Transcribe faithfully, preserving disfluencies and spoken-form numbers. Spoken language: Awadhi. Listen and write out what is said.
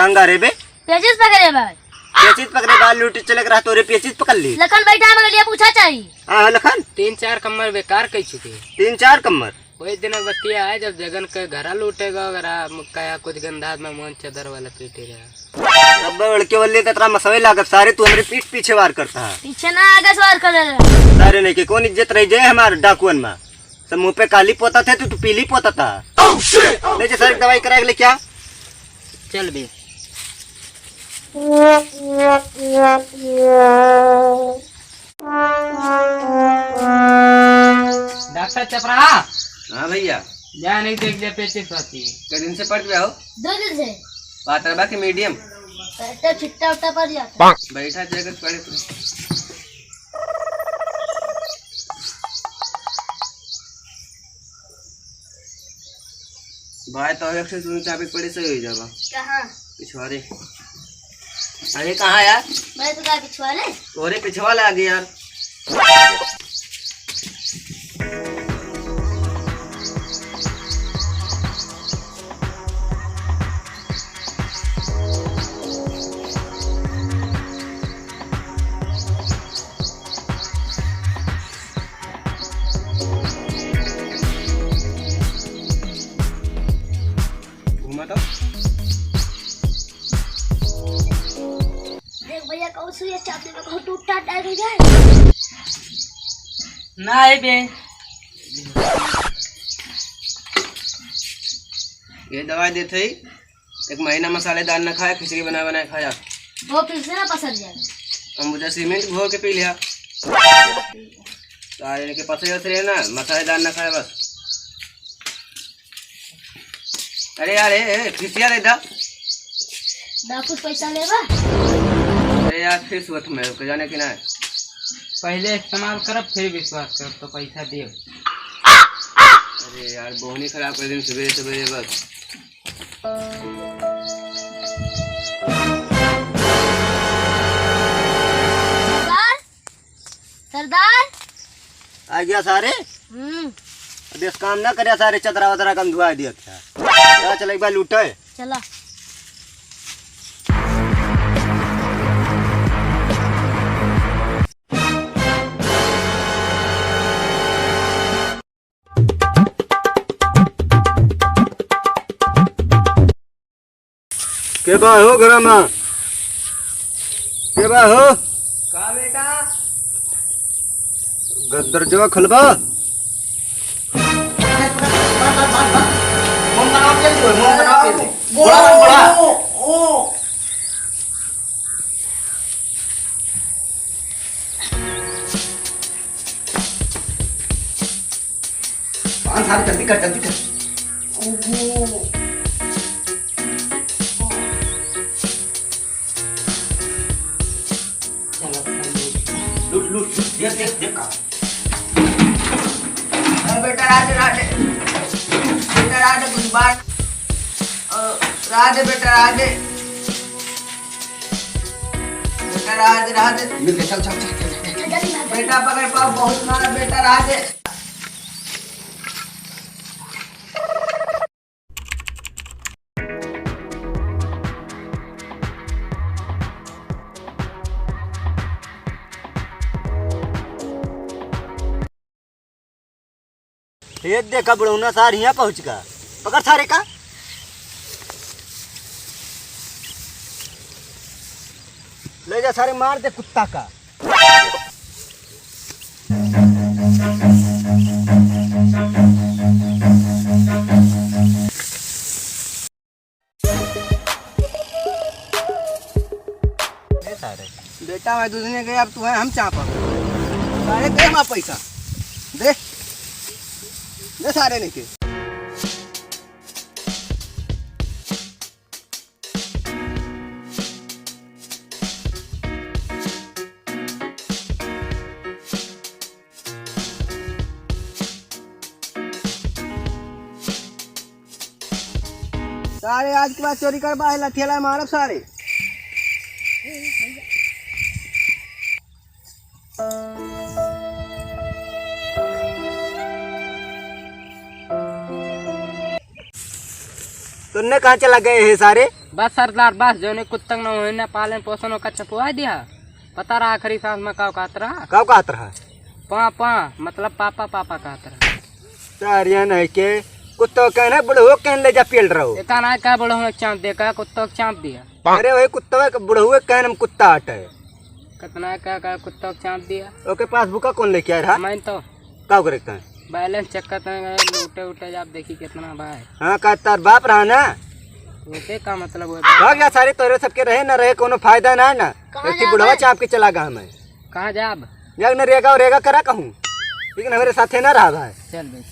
कांगा रे बे? पेचिस पकड़े बा। पेचिस पकड़े बा, लूटी चले के रहा तोरे पेचिस पकड़ ली। लखन बैठा मगर ये पूछा चाहिए। हाँ, लखन। तीन चार कम्मर बेकार कह चुके। तीन चार कम्मर? वही दिन के बतिया है, जब जगन के घरा लूटेगा, अगर आ, कहा कुछ गंधात में मोहन चदर वाला पीटे रहा। अब लड़के वाले तो तेरा मसवे लागत, सारे तू हमरे पीठ पीछे वार करता है। पीछे ना, आगे से वार कर रहा। सारे नहीं के कौन इज्जत रह जाए हमारे डाकुअन में? सब मुंह पे काली पोता थे, तू, तू पीली पोता था। ले जा सारे दवाई करा के ले क्या? चल बे। डॉक्टर चपराहा। हाँ भैया। जा नहीं देख लिया पेचिस वाची। कै दिन से पड़ गया हो? दो दिन से। पातर बा कि मीडियम? तो छिट्टा उट्टा पड़ जाता। बैठा जाकर पड़े पड़े। भाई तो एक से सुन चाबी पड़े सही हो जावा। कहाँ? पिछवाड़े। अरे कहाँ यार? मैं तो कहा पिछवाड़े। तोरे पिछवा लागे यार। घुमा तो। देख भैया, कहूँ सुइया चाप देबे, कहूँ टूटा डाल दे जाए। ना है बे। ये दवाई देते ही एक महीना मसालेदार ना खाया, खिचड़ी बना बना खाया। वो फिर से ना पसर जाए। अंबुजा सीमेंट घोर के पी लिया। सारे इनके पसरे उतरे ना, मसालेदार ना खाया बस। अरे यार, ए, ए, खिसिया रे दा। दा कुछ पैसा लेबा? अरे यार, फिर सुबह में रुक जाने की ना। पहले इस्तेमाल करब, फिर विश्वास करब, तो पैसा दियो। अरे यार, बोहनी खराब कर दिन सवेरे सवेरे बस। सरदार, सरदार। आ गया सारे? हम्म। अब इस काम ना करे सारे, चदरा वदरा कम धुआ दिया क्या? चला, चला एक बार लूटे। चला। के बा हो घरा मा? के बा हो? का बेटा? ग-, दरजवा खोलबा? मोम बनाओ के दो, मोम बनाओ के दो। बड़ा बन, बड़ा। पाँच साल जल्दी कर, जल्दी कर। ओहो। लूट, लूट, लूट, देख, देख, देख का। अ, बेटा राधे, राधे। बेटा राधे, कुछ बात। अ, राधे, बेटा राधे। बेटा राधे, राधे। मिल गए, चल, चल, चल, चल, चल, चल। बेटा पकड़ पाओ, बहुत मारा, बेटा राधे। ये देखा बुढ़ौना सार हियाँ पहुँच गा। पकड़ सारे का। ले जा सारे, मार दे कुत्ता का। ए सारे। बेटा, मैं दूध नहीं गया, अब तू है, हम चापा। सारे दे माँ पैसा। दे। दे सारे नहीं के। सारे आज के बाद चोरी करबा है, लठिया ला मारब सारे। तुन्ने कहाँ चला गए है सारे? बस सरदार, बस, जौने कुत्तक न होई न पालन पोषण ओका छपवा दिया। पता रहा आखिरी सांस में का कहत रहा? का कहत रहा? पा, पा, मतलब पापा, पापा कहत रहा। सारिया नहीं के, कुत्तो कहने बुढ़ऊ कहने ले जा पेल रहो। एका ना का बुढ़ऊ चाँप दे, का कुत्तो चाँप दिया। अरे वही कुत्तो के बुढ़ऊ कहने हम कुत्ता हटे। कितना का, का कुत्तो चाँप दिया। ओके पासबुक कौन लेके आया रहा? मैं तो का करे का? बैलेंस चेक करते हैं, लूटे उठे जाब देखी कितना बा है। हाँ, का तार बाप रहा ना? उसे का मतलब हुआ? भाग जा सारे, तोरे सबके रहे ना रहे, कोनो फायदा ना ना। कहाँ ऐसी जाबे? बुढ़वा चाँप के चला गा हमें। कहाँ जाब? जाग न रेगा और रेगा करा कहूँ, लेकिन हमारे साथे ना रहा भाई। चल भाई।